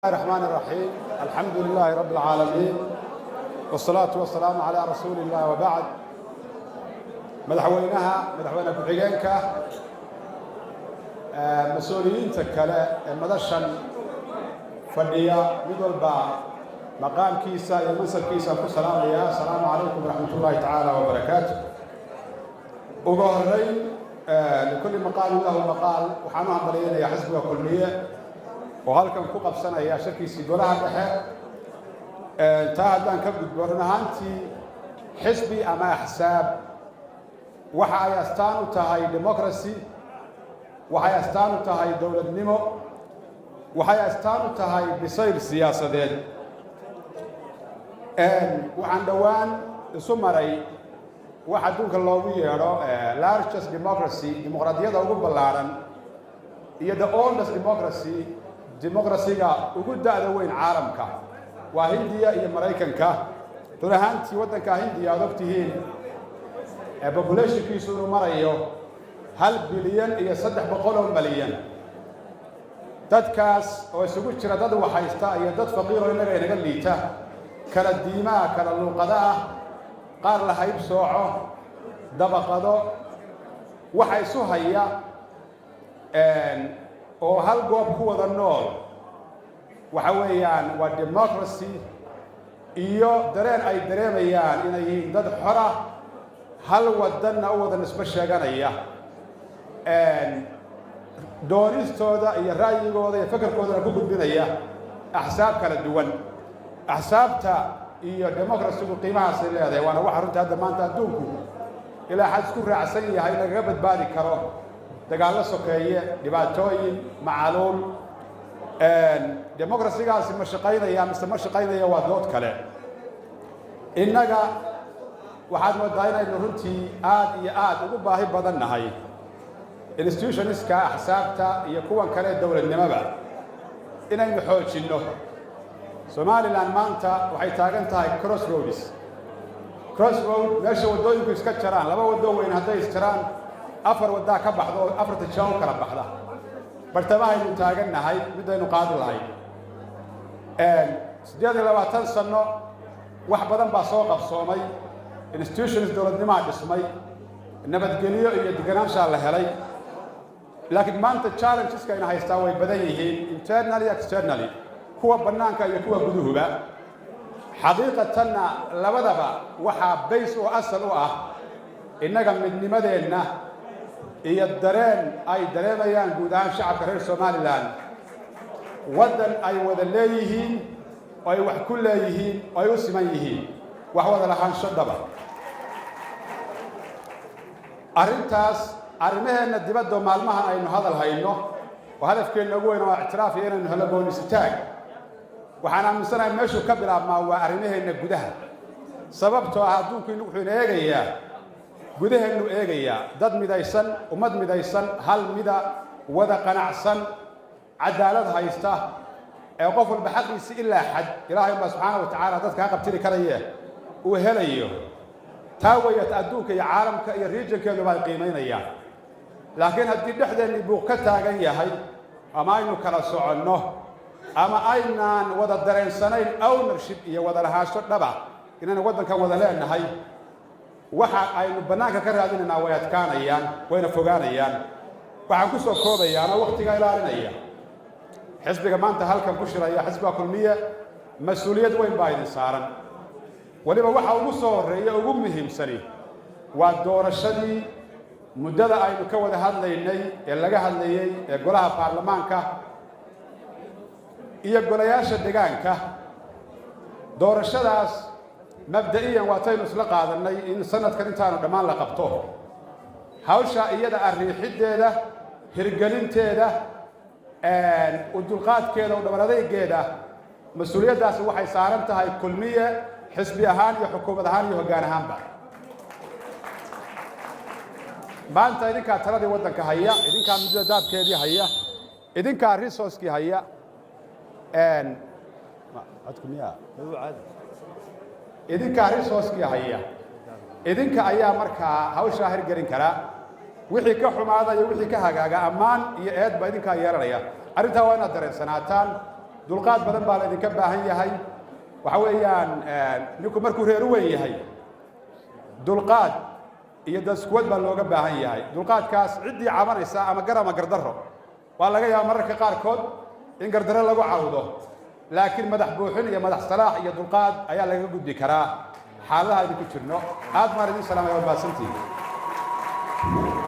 الرحمن الرحيم، الحمد لله رب العالمين، والصلاة والسلام على رسول الله، وبعد. Madaxweynaha, madaxweyne ku-xigeenka, mas-uuliyiinta kale ee madashan fadhiya, mid walba maqaamkiisa iyo mansabkiisa ku salaamaya. Asalaamu calaykum waraxmat ullaahi tacaala wabarakaatu. Ugu horeyn, لكل مقام له مقال. Waxaan u hambalyaynayaa xisbiga Kulmiye oo halkan ku qabsanaya shirkiisii golaha dhexe. Taa haddaan ka gudbo, run ahaantii xisbi ama axsaab waxa ay astaan u tahay democracy, waxay astaan u tahay dowladnimo, waxay astaan u tahay bisayl siyaasadeed. Waxaan dhowaan isu maray wax adduunka loogu yeedho largest democracy, dimuqraadiyadda ugu ballaaran, iyo the oldest democracy, democracy-ga ugu da'da weyn caalamka, waa Hindiya iyo Maraykanka. Run ahaantii waddanka Hindiya aad og tihiin population-kiisu inuu marayo 1 bilyan iyo 300 milyan. Dadkaas oo isugu jira dad waxhaysta iyo dad faqiiroo innaga inaga liita, kala diimaha, kala luuqada ah, qaar la hayb sooco, dabaqado, waxa isu haya oo hal goob ku wada nool waxa weeyaan waa democracy iyo dareen ay dareemayaan inay yihiin dad xora, hal wadanna u wada nisbo sheeganaya, doonistooda iyo ra'yigooda iyo fekerkoodana ku gudbinaya axsaab kala duwan. Axsaabta iyo democracy-gu qiimahaasay leedahay, waana waxa runtii hadda maanta adduunku ilaa xad isku raacsan yahay lagaga badbaadi karo dagaallo sokeeye, dhibaatooyin, macaluul. Democracy-gaasi ma shaqaynaya mise ma shaqaynaya waa dood kale. Innaga waxaad moodaa inaynu runtii aad iyo aad ugu baahi badan nahay institutions-ka axsaabta iyo kuwan kale dowladnimoba inaynu xoojinno. Somaliland maanta waxay taagan tahay crossroads, crossroad, meesha waddooyinku iska jaraan. Laba waddo weyn hadday isjaraan, afar waddaa ka baxda oo afarta jaa u kala baxda. Bartamahaynu taagan nahay midaynu qaadi lahayn. 28 sano wax badan baa soo qabsoomay, institutions dowladnimaa dhismay, nabadgelyo iyo deganaanshaa la helay, laakiin maanta challenges-ka ayna haystaa way badan yihiin, internally, externally, kuwa bannaanka iyo kuwa guduhuba. Xaqiiqatanna labadaba waxaa base oo asal u ah innaga midnimadeenna iyo dareen ay dareemayaan guud ahaan shacabka reer Somaliland, waddan ay wada leeyihiin oo ay wax ku leeyihiin oo ay u siman yihiin, wax wada lahaansho dhaba. Arrintaas arrimaheenna dibadda maalmahan aynu hadal hayno oo hadafkeenna ugu weyn waa ictiraaf iyo inaynu helo goonisitaag, waxaan aaminsanahay meeshuu ka bilaabmaa waa arrimaheenna gudaha, sababtoo ah adduunku wuxuu ina eegayaa, gudaheennu eegayaa. Dad midaysan, ummad midaysan, hal mida, wada qanacsan, cadaalad haysta, ee qof walba xaqiisi ilaa xad Ilaahay baa subxaana wa tacaala dadka ha qabtiri karaye uu helayo. Taa wayat adduunka iyo caalamka iyo region-keenuba ay qiimaynayaan. Laakiin haddii dhexdeennii buuq ka taagan yahay, ama aynu kala soconno, ama aynaan wada dareensanayn ownership iyo wada lahaansho dhaba inaynu waddankan wada leenahay, waxa aynu bannaanka ka raadinaynaa way adkaanayaan, wayna fogaanayaan. Waxaan ku soo koobaya anoo wakhtiga ilaalinaya, xisbiga maanta halkan ku shiraya, xisbiga Kulmiye, mas-uuliyad weyn baa idin saaran. Weliba waxa ugu soo horreeya, ugu muhiimsani, waa doorashadii muddada aynu ka wada hadlaynay ee laga hadlayey ee golaha baarlamaanka iyo golayaasha degaanka. Doorashadaas mabda'iyan waataynu isla qaadannay in sanadkan intaanu dhammaan la qabto. Hawsha iyada ah riixiddeeda, hirgelinteeda, u dulqaadkeeda, u dhabar adaygeeda, mas-uuliyaddaasi waxay saaran tahay Kulmiye xisbi ahaan iyo xukuumad ahaan iyo hoggaan ahaanba. Maanta idinkaa taladii waddanka haya, idinkaa muddada daabkeedii haya, idinkaa resource-kii haya. Codku miya? Idinkaa resource-kii haya, idinka ayaa markaa hawshaa hirgelin karaa. Wixii ka xumaada iyo wixii ka hagaaga, ammaan iyo eedba idinkaa yeelanaya. Arrintaa waa inaad dareensanaataan. Dulqaad badan baa la idinka baahan yahay. Waxa weeyaan, ninku markuu reer u weyn yahay, dulqaad iyo daskuwad baa looga baahan yahay. Dulqaadkaas ciddii cabanaysa ama gar ama gardarro, waa laga yaaba mararka qaarkood in gardarro lagu cawdo, laakiin madax buuxin iyo madax salaax iyo dulqaad ayaa laga gudbi karaa xaaladaha idinku jirno. Aad baan idin salaamaya, waad mahadsantihiin.